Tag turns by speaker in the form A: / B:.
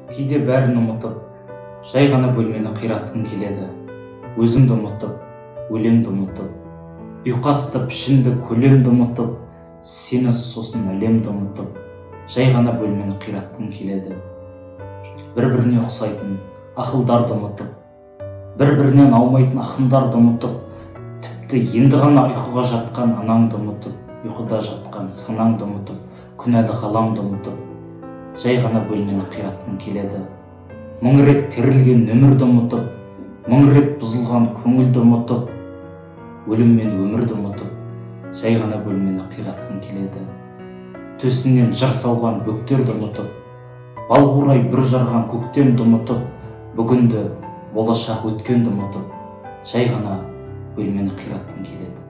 A: Кейде бәрін ұмытып, жай ғана бөлмені қиратқым келеді. Өзімді ұмытып, өлеңді ұмытып, ұйқасты, пішінді, көлемді ұмытып, сені, сосын әлемді ұмытып, жай ғана бөлмені қиратқым келеді. Бір-біріне ұқсайтын ақылдарды ұмытып, бір-бірінен аумайтын ақындарды ұмытып, тіпті енді ғана ұйқыға жатқан анаңды ұмытып, ұйқыда жатқан санаңды ұмытып, күнәлі ғаламды ұмытып, жай ғана бөлмені қиратқым келеді. Мың рет терілген нөмірді ұмытып, мың рет бұзылған көңілді ұмытып, өлім мен өмірді ұмытып, жай ғана бөлмені қиратқым келеді. Төсінен жыр сауған бөктерді ұмытып, балқурай бүр жарған көктемді ұмытып, бүгінді, болашақ, өткенді ұмытып, жай ғана бөлмені қиратқым келеді.